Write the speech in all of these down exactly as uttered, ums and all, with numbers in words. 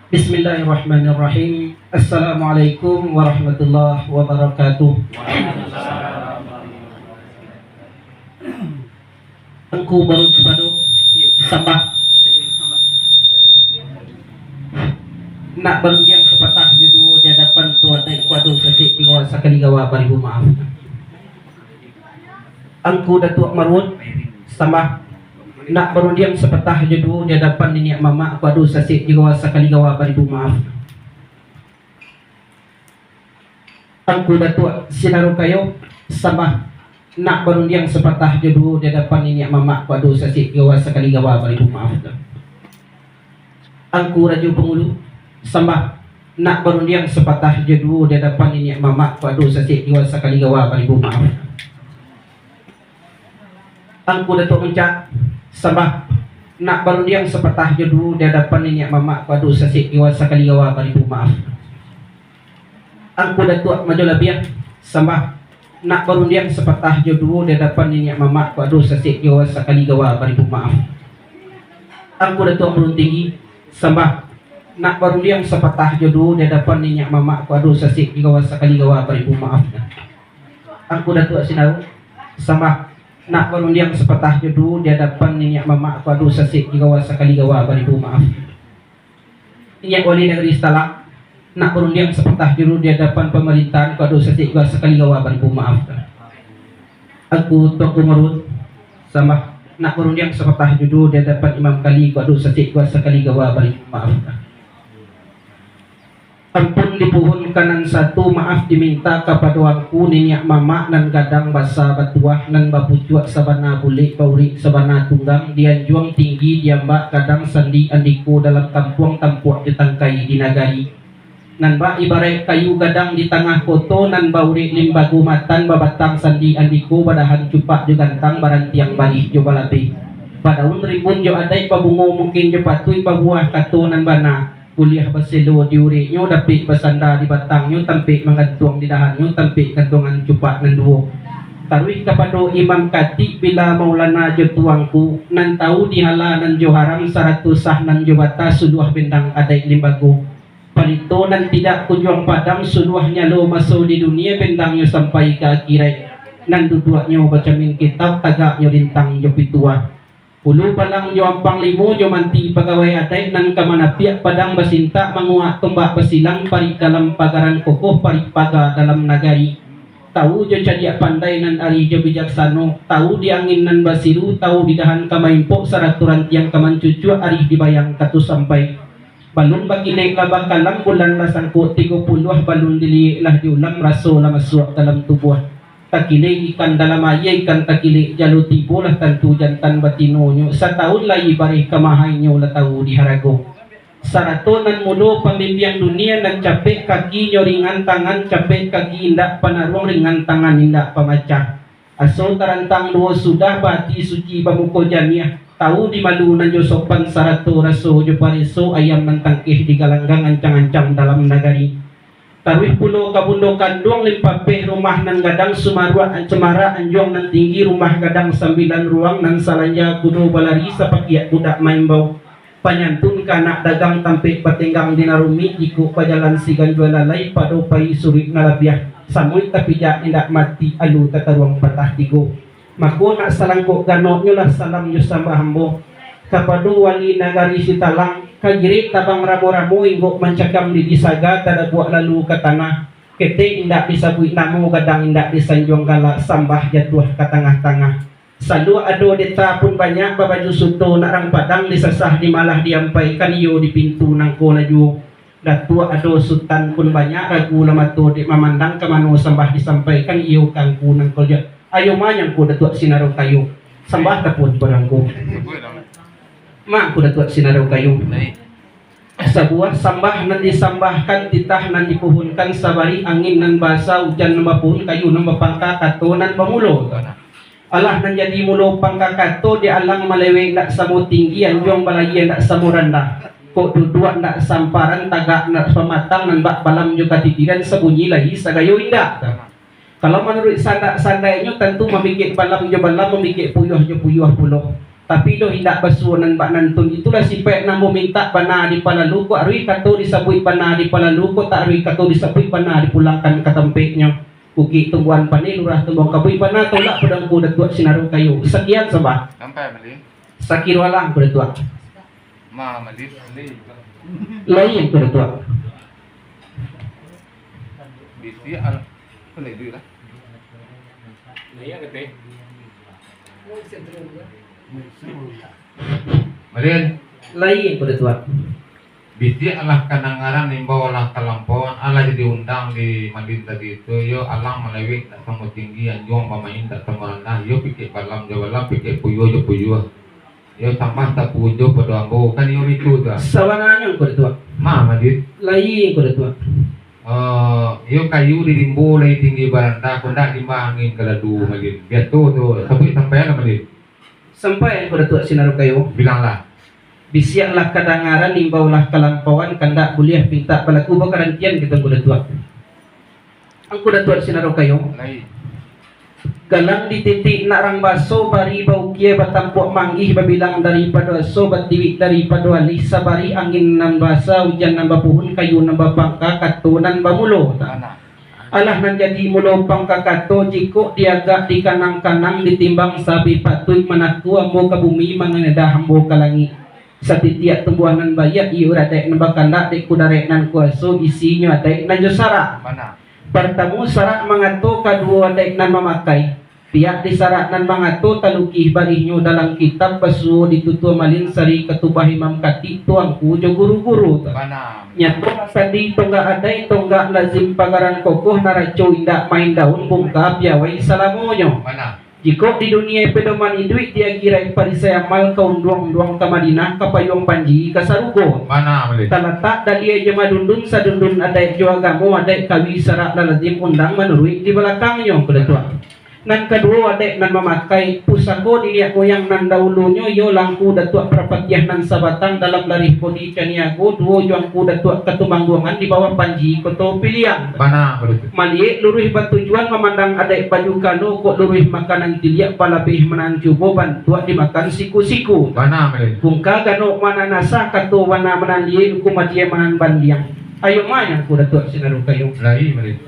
Bismillahirrahmanirrahim. Assalamualaikum warahmatullahi wabarakatuh. Angku baru sipado sambah. Nak barundiang sapatah jo duo di adapan tu adaik kuado sasik di gawa sakali gawa baribu maaf. Angku Datuak Maruot sambah. Nak barundiang sapatah jo duo di adapan niniak mamak kuado sasik di gawa sakali gawa baribu maaf. Angku Datuak Sinarukayo sambah. Nak barundiang sapatah jo duo di adapan niniak mamak kuado sasik di gawa sakali gawa baribu maaf. Angku Rajo Pangulu sambah. Nak barundiang sapatah jo duo di adapan niniak mamak kuado sasik di gawa sakali gawa baribu maaf. Angku Datuak Muncak sambah. Nak barundiang sapatah jo duo di adapan niniak mamak kuado sasik di gawa sakali gawa baribu maaf. Angku Datuak Majo Labiah sambah. Nak barundiang sapatah jo duo di adapan niniak mamak kuado sasik di gawa sakali gawa baribu maaf. Angku Datuak Murun Tinggi sambah. Nak barundiang sapatah jo duo di adapan niniak mamak kuado sasik di gawa sakali gawa baribu maaf. Angku Datuak Sinaru sambah. Nak barundiang sapatah jo duo di adapan niniak mamak kuado sasik di gawa sakali gawa baribu maaf. Niniak Wali Nagari Sitalang, nak barundiang sapatah jo duo di adapan pamarintahan kuado sasik di gawa sakali gawa baribu maaf. Angku Tuangku Maruot sambah. Nak barundiang sapatah jo duo di adapan Imam Kali kuado sasik di gawa sakali gawa baribu maaf. Ampun dipuhunkan nan satu, maaf diminta kapado angku niniak mamak nan gadang basa batuah, nan bapucuak sabana bulek, baurik sabana tunggang, dianjuang tinggi, diambak gadang sandi andiko dalam kampuang tampuak jo tangkai di nagari. Nan bak ibaraik kayu gadang di tangah koto, nan baurik limbago matan, babatang sandi andiko, badahan cupak jo gantang, barantiang barih jo balabeh, badaun rimbun jo adaik, babungo mungkin jo patuik, babuah kato nan bana. Buliah baselo di uriknyo, dapik basanda di batangnyo, tampek manggantuang di dahannyo, tampek gantuangan cupak nan duo. Taruih kapado Imam Katik, bila Maulana jo Tuangku, nan tau dihala nan jo haram, sarato sah nan jo bata, suluah bendang adaik limbago. Palito nan tidak kunjuang padam, suluah nyalo maso di dunia, bendangnyo sampai ka akiraik. Nan duduaknyo bacamin kitab, tagaknyo rintang jo pituah. Ulu palang jo ampang limo, jo manti pagawai adaik, nan ka manapiak padang basintak, manguak tombak basilang, parik dalam pagaran kokoh, parik paga dalam nagari. Tau jo cadiak pandai, nan arih jo bijaksano, tau di angin nan basiru, tau di dahan ka maimpok, sarato rantiang ka mancucuak, arih dibayang kato sampai. Balun bakilek lah bakalam, bulan lah sangkok tigo puluah, balun diliek lah diulam, raso lah masuak dalam tubuah. Takilek ikan dalam aia, ikan takilek jalo tibo, lah tantu jantan batinonyo, satahun lai bareh ka mahainyo, lah tau di harago. Sarato nan mudo pambimbiang dunia, nan capek kakinyo ringan tangan, capek kaki indak panaruang, ringan tangan indak pamacah. Aso tarantang duo sudah, baati suci bamuko janiah, tau di malu nan jo sopan, sarato raso jo pareso, ayam nan tangkeh di galanggang, ancang-ancang dalam nagari. Taruih pulo ka bundo kanduang, limpapeh rumah nan gadang, sumaruak an-, semarak anjuang nan tinggi, rumah gadang sambilan ruang, nan salanja kudo balari, sapakiak budak maimbau. Panyantun ka anak dagang, tampek batenggang di nan rumik, jikok bajalan si ganjua lalai, pado pai suruik nan labiah, samuik tapijak indak mati, alu tataruang patah tigo. Mako nak salangkok ganoknyo lah salam jo sambah ambo kapado wali nagari Sitalang, ka girik tabang ramo-ramo, inggok mancakam di disaga, tadabuak lalu ka tanah, ketek indak disabuik namo, gadang indak disanjuang galak, sambah jatuah ka tangah-tangah. Saluak ado deta pun banyak, babaju suto nak rang Padang, disasah dimalah diampaikan, iyo di pintu nangko lajuo. Datuak ado sutan pun banyak, ragu lah mato dek mamandang, ka mano sambah disampaikan, iyo ka angku nangko lajuo. Ayo ma nyo angku Datuak Sinarukayo, sambah tapuan pado angku. Ma angku Datuak Sinarukayo. Sabuah sambah nan disambahkan, titah nan dipuhunkan, sabarih angin nan basa, ujan nan bapuhun, kayu nan bapangka, kato nan bamulo. Alah nan jadi mulo pangka kato, di alang malewek ndak samo tinggi, anjuang balayia ndak samo randah. Kok duduak ndak samparan, tagak ndak samatang, nan bak balam jo katitiran, sabunyi lai sagayo indak. Kalau manuruik sandak-sandaiknyo, tantu mamikek balam jo balam, mamikek puyuah jo puyuah pulo. Tapi doh indak basuo nan bak nantun, itulah sipaik nan ambo mintak bana dipalalu, kok aruih kato disabuik bana dipalalu, kok tak aruih kato disabuik bana dipulangkan ka tampeknyo. Bukik tumbuahan paneh, lurah tumbuahan kabuik, bana tolak pado Angku Datuak Sinaro Kayo. Sakian sambah. Sampai, Malin. Sakiro alah, Angku Datuak. Ma, Malin. Lai, Angku Datuak. Bisi al-, apa lagi lah? Malin. Lai, Angku Datuak. Bisiak alah kadangaran, imbau alah kalampauan, alah jadi undang di Malin tadi tu, yo alang malewek tak samo tinggi, anjuang bamain tak samo randah, yo pikek balam jo balam, pikek puyuah jo puyuah. Yo tambah tak pujo pado ambo, kan iyo itu tu. Sabananyo, Angku Datuak. Ma, Malin. Lai, Angku Datuak. Eh, yo kayu di rimbo lai tinggi barandah, kondak limbah angin ka lalu, Malin. Biaso tu, sabuik sampai lah, Malin. Sampai, Angku Datuak Sinaro Kayo. Bilanglah. Bisiaklah kadangaran, imbaulah kalampauan, kandak buliah pintak balaku, bakarantian kito, Angku Datuak. Angku Datuak Sinaro Kayo. Lai. Galang di titik nak rang baso, bari baukia batampuak manggih, babilang daripado aso, batiwik daripado alih, sabari angin nan basa, ujan nan bapuhun, kayu nan bapangka, kato nan bamulo. Bana. Alah nan jadi mulo pangka kato, jikok diagak dikanang-kanang, ditimbang sabih patuik, manako ambo ka bumi, mangadah ambo ka langik. Satitiak tumbuah nan baiak, iyo adaik nan bakandak, dek kudarek nan kuaso, isinyo adaik nan jo sarak. Bana. Partamo sarak mangato, kaduo adaik nan mamakai. Pihak di sarak nan mangato, talukih barihnyo dalam kitab, basuo di tutua Malin, sari katubah imam katik, tuangku jo guru-guru tu. Bana. Nyato sandi tonggak adaik, tonggak lazim pagaran kokoh, naraco indak main daun, bungka piawai salamonyo. Bana. Jikok di dunia pedoman iduik, di akhirat parisai amal, ka unduang-unduang ka Madinah, ka payuang panji ka sarugo. Bana, Malin. Talatak dalia jo madundun, sadundun adaik jo agamo, adaik kawi sarak lah lazim, undang manuruik di balakangnyo, Angku Datuak. Nan kaduo adaik nan mamakai, pusako niniak moyang nan dahulunyo, iyo lah Angku Datuak Parapatiah nan sabatang, dalam larih bodi caniago, duo jo Angku Datuak Katumangguangan di bawah panji Koto Piliang. Bana, Angku Datuak. Maliek luruih batujuan, mamandang adaik baju kalo, kok luruih makanan tiliak, balabeh manahan cubo, bantuak dimakan siku-siku. Bana, Malin. Bungka ganok manahan asa, kato bana manahan liek, hukum adia manahan bandiang. Ayo ma, Angku Datuak Sinaro Kayo. Lai, Malin.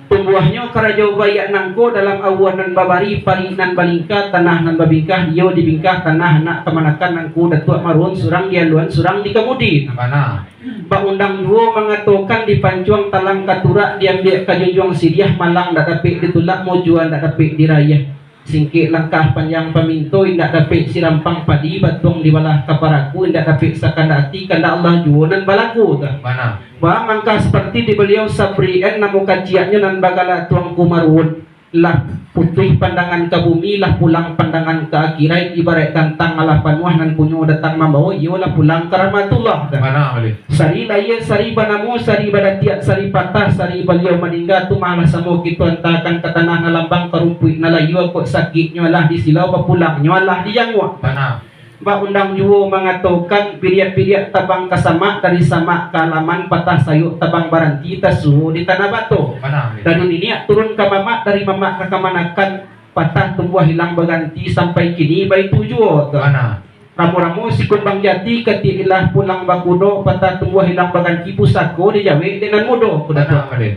Tumbuahnyo karajo baiak nangko, dalam awua nan babari, parik nan balingka, tanah nan babingkah, iyo dibingkah tanah anak kamanakan, Angku Datuak Maruhun, surang di aluan, surang di kamudi. Bana. Baundang juo mangatokan, dipancuang talang katurak, diambiak ka junjuang siriah, malang ndak dapek ditulak, mujua ndak dapek dirayah. Singkek langkah panjang paminto, indak dapek sirampang padi, batuang dibalah ka paraku, indak dapek sakandak ati, kandak Allah juo nan balaku tu. Bana. Bamangkah saparti di baliau Sabrian, namo kaciaknyo nan bagala Tuangku Maruhun. Lah putuih pandangan ka bumi, lah pulang pandangan ka akhirat, ibaraik gantang alah panuah, nan punyo datang mambawo, iyo lah pulang ka rahmatullah tu. Bana, Malin. Sari lahia, sari banamo, sari badatiak, sari patah, sari baliau maningga, tu mah lah samo kito antakan ka tanah nan lambang, ka rumpuik nan layua, kok sakiknyo alah di silau, bapulangnyo alah di janguak. Bana. Baundang juo mangatokan, biriak-biriak tabang ka samak, dari samak ka alaman, patah sayok tabang baranti, tasuo di tanah bato. Bana. Dari niniak turun ka mamak, dari mamak ka kamanakan, patah tumbuah hilang baganti, sampai kini baitu juo tu. Bana. Ramo-ramo si kumbang jati, katiak ilah pulang bakudo, patah tumbuah hilang baganti, pusako dijawek dek nan mudo, Angku Datuak. Bana, Malin.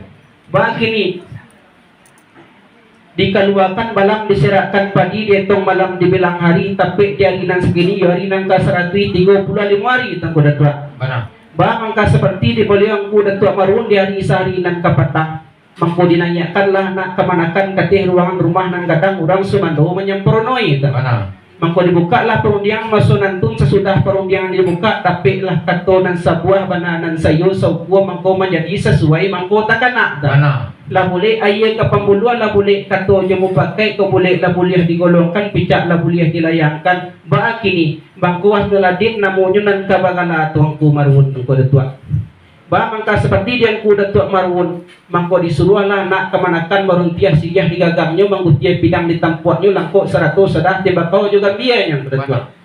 Bakini, dikaluakan balang, diserakkan padi, dietong malam, dibilang hari, tapek di ari nan sakini, iyo ari nan ka saratuih tigo puluah limo ari, Angku Datuak. Bana. Bamangkah saparti di baliau Angku Datuak Maruhun, di ari sahari nan kapatang. Mangko dinaiakkanlah anak kamanakan ka ateh ruangan rumah nan gadang, urang sumando manyamparonoi tu. Bana. Mangko dibukaklah parundiangan maso nantun, sasudah parundiangan dibukak, dapeklah kato nan sabuah, bana nan saiyo, saukua, mangko manjadi sasuai, mangko takana tu. Bana. Lah bulek aia ka pambuluah, lah bulek kato jo mupakaik, kok bulek lah buliah digolongkan, picak lah buliah dilayangkan. Bakini, mangko Asnul Adin namonyo nan ka bagala Tuangku Maruhun, Angku Datuak. Bamangkah saparti di Angku Datuak Maruhun, mangko disuruahlah anak kamanakan maruntiah siriah di gagangnyo, manggutiah pidang di tampuaknyo, langkok sarato sadah tembakau jo gambianyo, Angku Datuak.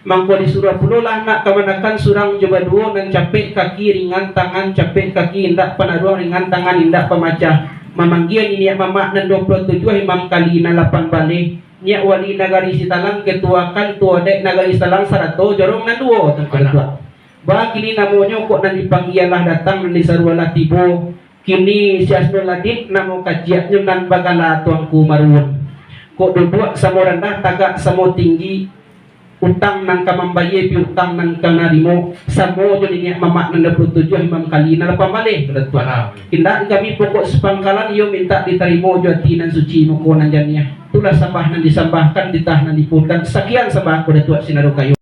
Mangko disuruah pulolah anak kamanakan surang jo baduo, nan capek kaki ringan tangan, capek kaki indak panaruang, ringan tangan indak pamacah, mamanggia niniak mamak nan duo puluah tujuah, imam kali nan lapan baleh, Niniak wali nagari Sitalang, ketua kantua dek nagari Sitalang sarato jorong nan duo, Tuanku Datuak. Ba kini namonyo kok nan dipanggia lah datang, nan disarua lah tibo. Kini si Asnul Adib namo kaciaknyo nan bagala Tuanku Maruun. Kok duduak samo randah, tagak samo tinggi, utang nan ka mambayie, piutang nan ka narimo, samo jo niniak mamak nan dua puluh tujuah Imam Kali nan lapan baleh, Tuanku Datuak. Indak kami pokok sapangkalan, iyo mintak ditarimo jo ati nan suci, muko nan janiah. Itulah sambah nan disambahkan, titah nan diputan. Sakian sambah Angku Datuak Sinaro Kayu.